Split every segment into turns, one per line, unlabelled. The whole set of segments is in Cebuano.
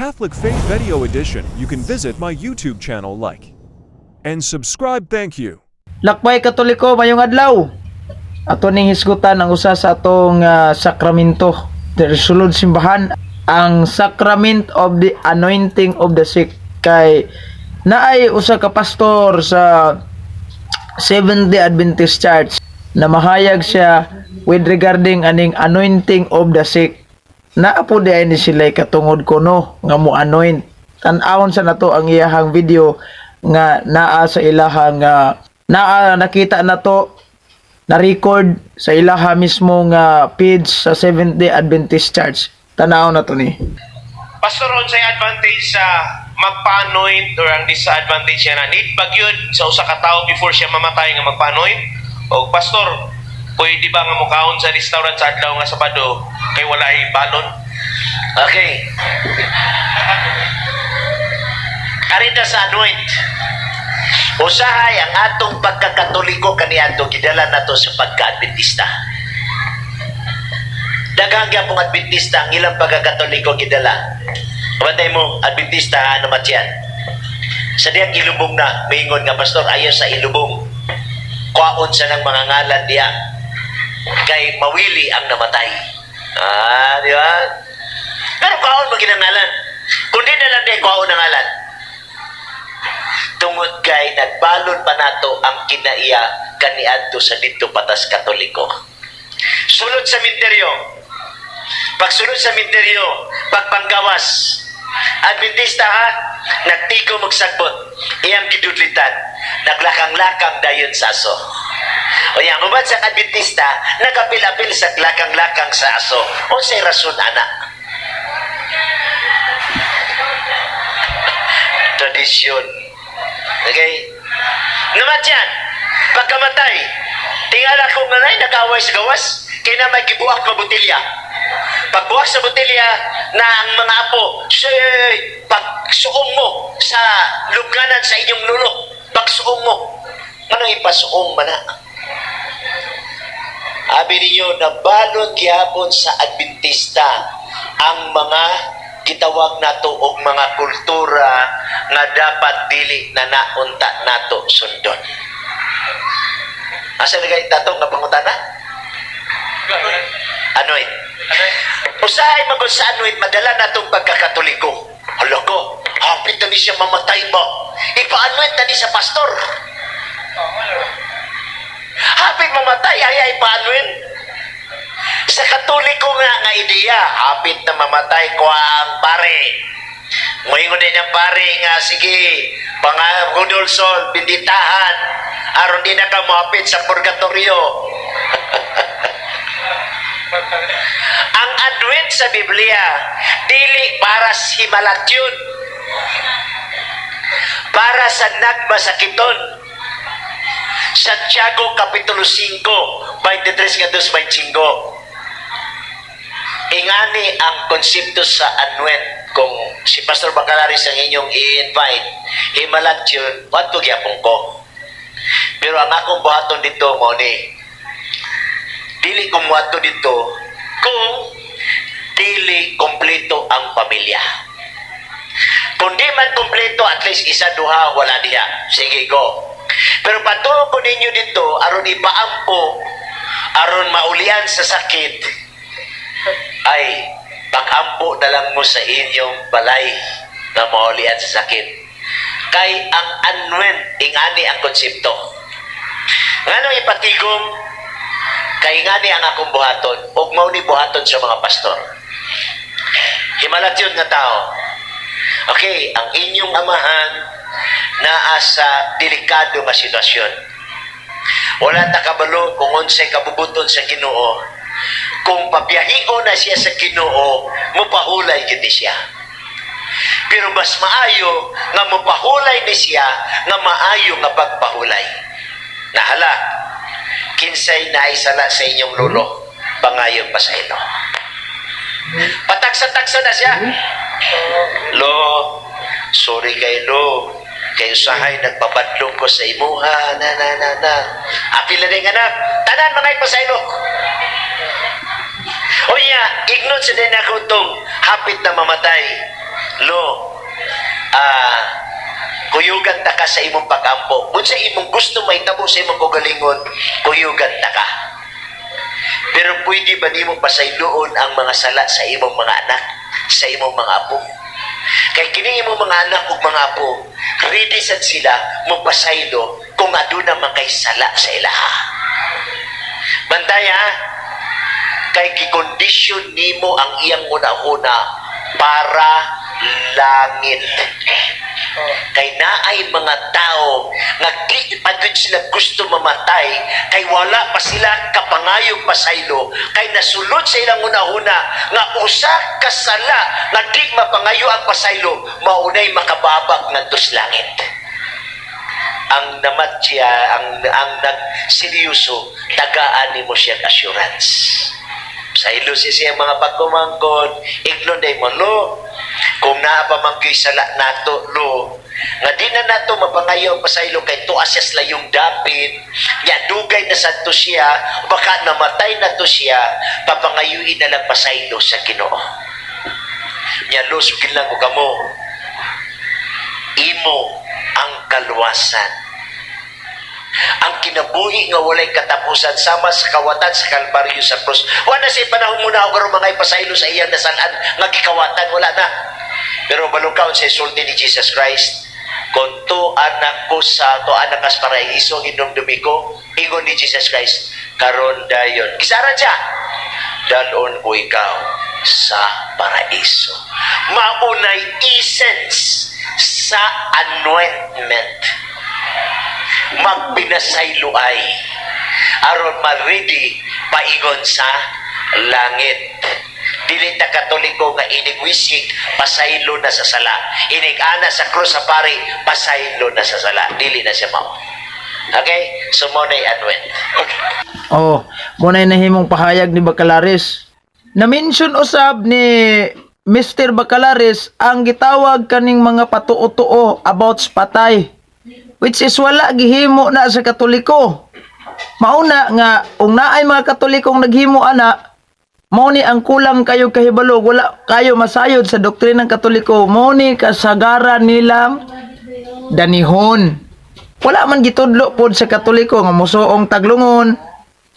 Catholic Faith Video Edition, you can visit my YouTube channel, like and subscribe. Thank you.
Lakbay Katoliko, mayong adlaw. Ato ning hisgutan ang usa sa atong sakramento diri sulod simbahan, ang Sacrament of the Anointing of the Sick, kay naay usa ka pastor sa Seventh-day Adventist Church na mahayag siya with regarding aning anointing of the sick. Naa po di ay ni sila katungod kuno nga mo anoint. Tan-awon sa nato ang iyahang video nga naa sa ilahang naa nakita nato na record sa ilaha mismo nga page sa Seventh Day Adventist Church. Tanaw na to ni.
Pastor, unsay advantage sa magpa-anoint or ang disadvantage niya na need ba gyud sa usa ka tawo before siya mamatay nga magpa-anoint? O Pastor, pwede ba nga mukaon sa restaurant sa adlaw nga Sabado kay wala ay balon?
Okay. Arita sa anoint. Usahay ang atong pagkakatoliko kaniadto gidala nato sa pagka-Adventista. Daghang gyapong Adventista ang ilang pagkakatoliko gidala. Kabantay mo, Adventista, ano matyan? Sa diyang ilubong na, maingon nga, "Pastor, ayaw sa ilubong. Kwaon sa ng mga ngalan diya. Kay mawili ang namatay." Ah, di ba? Pero kwaon mo ginangalan. Kundi na lang di kwaon ang ngalan. Tungod kay nagbalon pa nato ang kinaiya kaniadto sa didto patas Katoliko. Sulod sa minteryo. Pagsulod sa minteryo, pagpanggawas. Adventista ha, nagtigo magsagbot. Iyang gidudlitan. Naglakang-lakang dayon sa aso. O yang uban sa Adventista, nagapil-apil sa lakang-lakang sa aso. Unsay rason ana? Tradisyon. Okay? Namatyan, pagkamatay, tingala ko nga na'y nag-away sa gawas, kaya na may gibuak nga botelya. Pagbuak sa botelya na ang mga apo, "Sey, pagsuong mo sa lubganan sa inyong lulo, pagsuong mo." Anong ipasuong man na? Abi ninyo, nabalon gihapon sa Adventista ang mga gitawag nato og mga kultura nga dapat dili na naunta nato sundon. Asa na kay tato nga pangutana? Anoint. Usahay magod sa anoint, madala natong pagkakatoliko. Hala ko, hapit na ni siya mamatay ba? Ipa-anoint na ni sa pastor. Hapit mamatay, ay ay ipa-anoint. Sa Katoliko nga nga ideya, hapit na mamatay ko ang pare. Moingon din ang pare nga, "Sige, pangagudol sol, binditahan, aron di na ka mohapit sa purgatorio." Ang advent sa Biblia, dili para sa himalatyon. Para sa nagmasakiton. Santiago Kapitulo 5, 23 ngadto 25. Ingani ang konsepto sa anoint. Kung si Pastor Bacalaris ang inyong i-invite, himalatyon, wadto gyapon ko. Pero ang akong buhaton dito mo ni, dili ko muadto dito kung dili kompleto ang pamilya. Kung di man kompleto, at least isa duha wala diha. Sige, go. Pero patulo ko ninyo dito, aron ipaampo, aron maulian sa sakit, ay pag-ampo na lang mo sa inyong balay na maulian sa sakit. Kay ang anoint, ingani ang konsepto. Ngano ipatigom, kay ngani ang akong buhaton, ug mao ni buhaton sa mga pastor. Himalatyon nga tao. Okay, ang inyong amahan naa sa delikado nga sitwasyon. Wala ta kabalo kung unsay kabubuton sa Ginoo. Kung pabiyahion na siya sa Ginoo, mupahulay gid ni siya. Pero mas maayo nga mupahulay ni siya nga maayo nga pagpahulay. Nahala, kinsay naisala sa inyong lulo, pangayo pa sa ilo. Patagsa-tagsa na siya. "Lo, sorry kay lo. Kay usahay nagpabadlong ko sa imuha, na na na na." Apil na din anak. Tanan mga ipasaylo. Unya, ignon sa din ako tong hapit na mamatay. Lo, sa imong pag-ampo, unsa imong gusto mahitabo sa imong kaugalingon, kuyugan ta ka. Pero pwede ba nimo pasayloon ang mga sala sa imong mga anak, sa imong mga apo? Kay kini imong mga anak ug mga apo, ready sad sila mopasaylo kung aduna man kay sala sa ilaha. Bantay ha, kay gikondisyon nimo ang iyang una-una para langit. Kay naay mga tao nga di pa gyud sila gusto mamatay kay wala pa sila kapangayog pasaylo, kay nasulod sa ilang una-una nga usa ka sala nga di mapangayo ang pasaylo, maunay makababag ngadto sa langit. Ang namatya, ang nagseryoso, tagaan nimo siya assurance. Saylo si siya mga pagkumangkon, ignon day mo, "Lo, kung naa pa man gyud sala nato, lo, nga di na nato mapangayo ang pasaylo kay tuas siya sa layong dapit, nya dugay na sad to siya, baka namatay na to siya, papangayuin na lang pasaylo sa Ginoo." Nya, "Lo, sugil lang ko kamo, imo ang kaluwasan, ang kinabuhi nga walay katapusan sama sa kawatan sa Kalbaryo sa krus." Wala sa panahon mo na ako mga ipasaylo sa iyang nasalan nga gikawatan, wala na. Pero balungkaon sa isulti ni Jesus Christ, "Kung to anak ko sa to anak kas paraiso hinumdumi ko," ingon ni Jesus Christ, "karon dayon." Gisaran siya, "Dalon ko ikaw sa paraiso." Maunay essence sa anointment, magpinasayloay aron ma-ready paingon sa langit. Dili ta Katoliko nga inig wisik, pasaylo na sa sala. Inig ana sa krus sa pari, pasaylo na sa sala. Dili na siya mao. Okay? So mo na anoint.
Okay.
Oh, mo na nahimong pahayag ni Bacalares. Na-mention usab ni Mr. Bacalares ang gitawag kaning mga patuo-tuo about sa patay, which is wala gihimo na sa Katoliko. Mauna nga ung naay mga Katolikong naghimo ana, mao ni ang kulang kayo kahibalo, wala kayo masayod sa doktrina ng Katoliko, mao ni kasagaran nilang danihon. Wala man gitudlo pod sa Katoliko nga musuong taglungon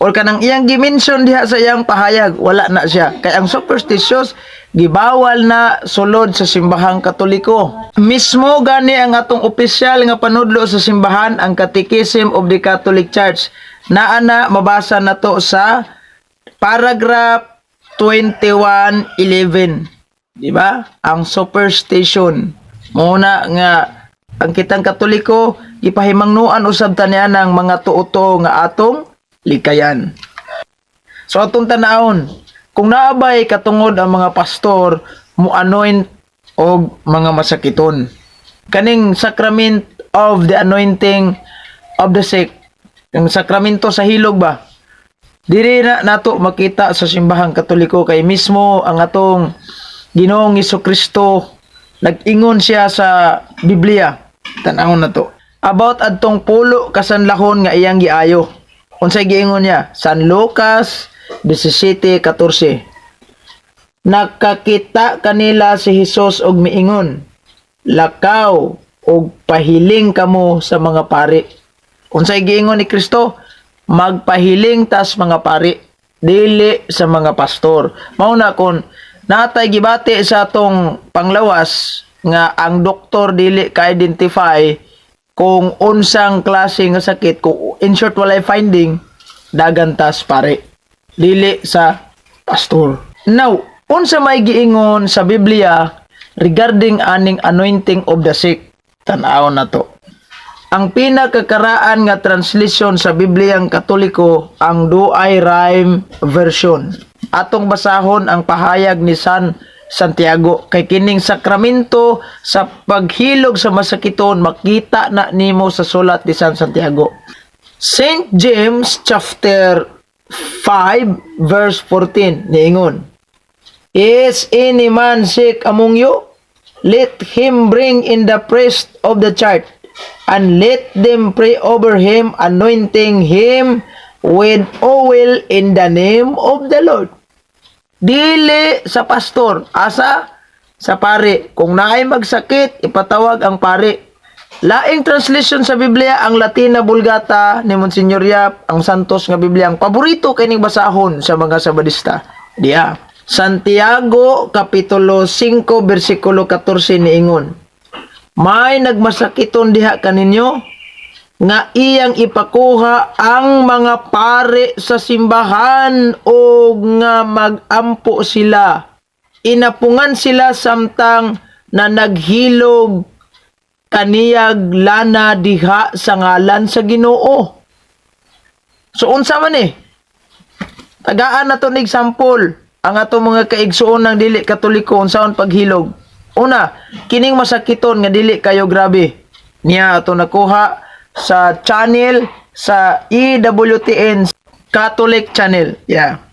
or kanang iyang gimension diha sa iyang pahayag, wala na siya. Kay ang superstitious gibawal na sulod sa simbahang Katoliko. Mismo gani ang atong opisyal nga panudlo sa simbahan, ang Catechism of the Catholic Church. Naa na, mabasa na to sa paragraph 2111. Di ba? Ang superstition. Muna nga ang kitang Katoliko gipahimangnuan usab ta niya ng mga tuo-tuo nga atong likayan. So atong tanawon kung naabay katungod ang mga pastor mo anoint og mga masakiton. Kaning sacrament of the anointing of the sick, ang sakramento sa hilog ba? Diri na nato makita sa simbahang Katoliko kay mismo ang atong Ginoong Kristo, nag-ingon siya sa Biblia. Tan-awon na to. About adtong pulo ka sanlahon nga iyang giayo. Unsay giingon niya? San Lucas 17:14. Nakakita kanila si Hesus og miingon, "Lakaw og pahiling kamo sa mga pari." Unsay giingon ni Kristo? Magpahiling tas mga pari, dili sa mga pastor. Mao na kon natay gibati sa atong panglawas nga ang doktor dili ka-identify kung unsang klase nga sakit, kung in short walay finding, dagan tas pare, dili sa pastor. Now, unsa may giingon sa Biblia regarding aning anointing of the sick? Tan-awon na to. Ang pinakakaraan nga translation sa Bibliyang Katoliko, ang Douay-Rheims Version. Atong basahon ang pahayag ni San Santiago kay kining sakramento sa paghilog sa masakiton makita na nimo sa sulat ni San Santiago. Saint James chapter 5 verse 14 niingon, "Is any man sick among you? Let him bring in the priest of the church, and let them pray over him, anointing him with oil in the name of the Lord." Dili sa pastor, asa sa pare. Kung naay magsakit, ipatawag ang pare. Laing translation sa Biblia ang Latina Vulgata ni Monsignor Yap, ang Santos nga Biblia ang paborito kining basahon sa mga Sabadista. Diya. Santiago kapitulo 5 bersikulo 14 niingon. May nagmasakiton diha kaninyo nga iyang ipakuha ang mga pare sa simbahan o nga magampo sila. Inapungan sila samtang na naghilog kaniyag lana diha sa ngalan sa Ginoo. So unsa man eh? Tagaan na to ni example ang ato mga kaigsuon ng dili Katoliko unsaon paghilog. Una, kining masakiton nga dili kayo grabe. Niya ato nakuha sa channel sa EWTN Catholic Channel. Yeah.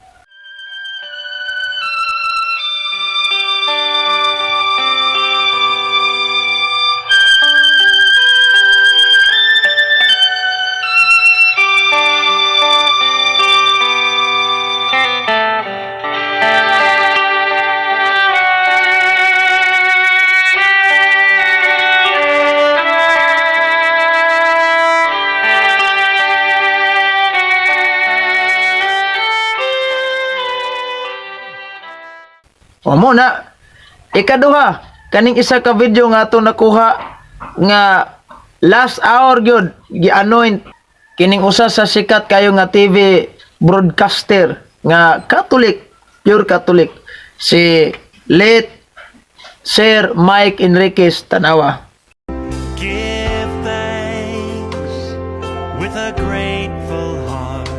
O mo na. Ikaduha, kaning isa ka video nga ato nakuha nga last hour gyud gi-anoint kining usa sa sikat kayo nga TV broadcaster nga Catholic, pure Catholic, si late Sir Mike Enriquez. Tanawa.
Give thanks with a grateful heart.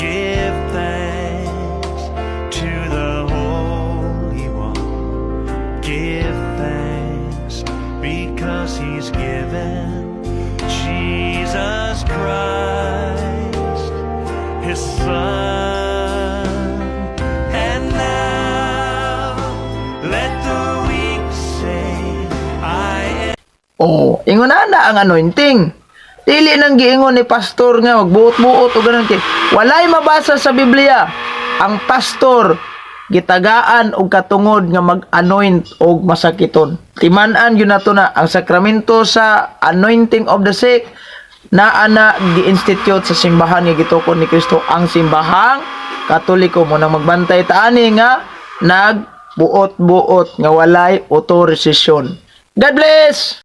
Give thanks to the Holy One. Give thanks because He's given Jesus Christ, His Son. And now let the weak say, I am.
Oh, ingon na ang anointing. Dili nang giingon ni pastor nga magbuot-buot o ganun kay. Walay mabasa sa Biblia ang pastor gitagaan og katungod nga mag-anoint og masakiton. Timan-an yun nato na ang sakramento sa anointing of the sick na ana gi-institute sa simbahan nga gitukod ni Kristo, ang simbahang Katoliko. Mo nang magbantay taani nga nagbuot-buot nga walay otorisasyon. God bless!